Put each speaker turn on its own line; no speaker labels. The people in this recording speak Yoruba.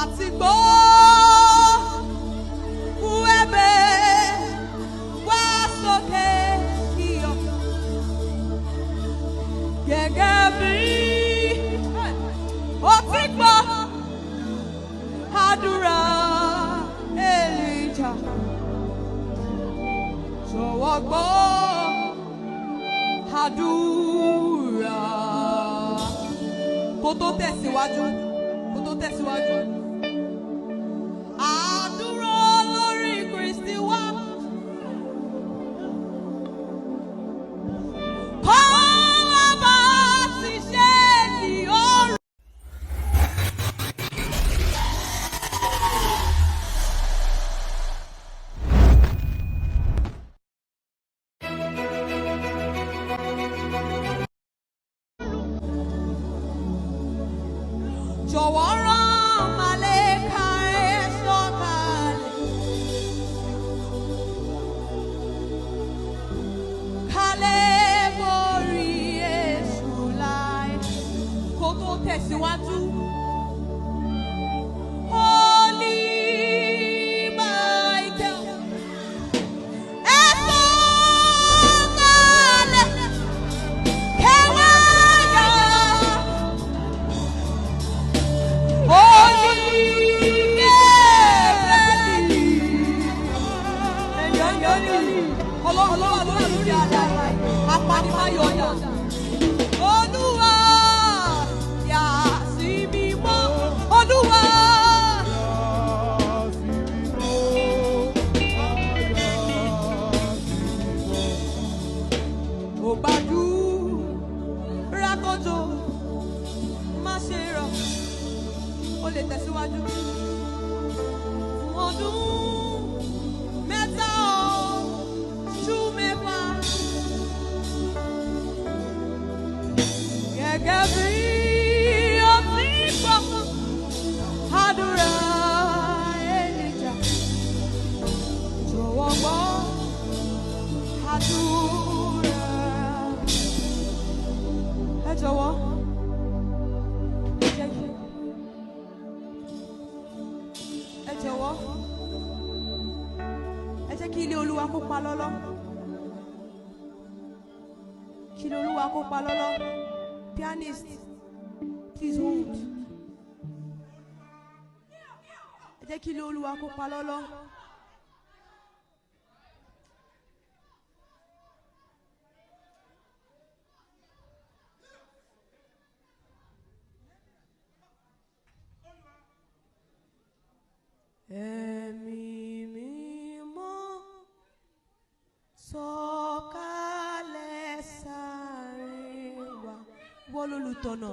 Àti gbọ́ fún ẹ̀bẹ̀ wá sókè iyọ̀. Gẹ́gẹ́ bí ó ti gbọ́ àdúrà Èlíjà, jọ̀wọ́ gbọ́ àdúrà. Kó tó tẹ̀síwájú, kó tó tẹ̀síwájú. Àdúrà lórí Kristi wá. Kọ́lá bá ti ṣe ní ọ̀run. Jọ̀wọ́ rán màlẹ́kà ẹ̀ sọ̀kalẹ̀. Kálẹ̀ borí èṣù láì kó tó tẹ̀síwájú. Holy Michael, ẹ sọ̀kalẹ̀, kẹwàá yọ. Holy Gabriel, Ọlọ́run ló wà lórí àdá, apanimayọ̀dà. Olúwa yà sí mímọ́, Olúwa. Ò gbàdúrà kójó, má ṣe rọ̀, ó lè tẹ̀síwájú. Fún ọdún mẹ́ta oṣù mẹ́fà. Gẹ́gẹ́ bí o ti gbọ́ àdúrà Èlíjà, jọ̀wọ́ gbọ́ àdúrà. Ẹ jọ̀wọ́, ẹ jẹ́ kí ẹ jọ̀wọ́, ẹ jẹ́ kí ilé Olúwa kó pa lọ́lọ́. Kí ilé Olúwa kó pa lọ́lọ́. Pianist, please hold. Ẹ jẹ́ kí ilé Olúwa kó pa lọ́lọ́. Ẹ̀mí mímọ́ sọ̀kalẹ̀ sáré wá. Wọ́n lólùtọ̀nà.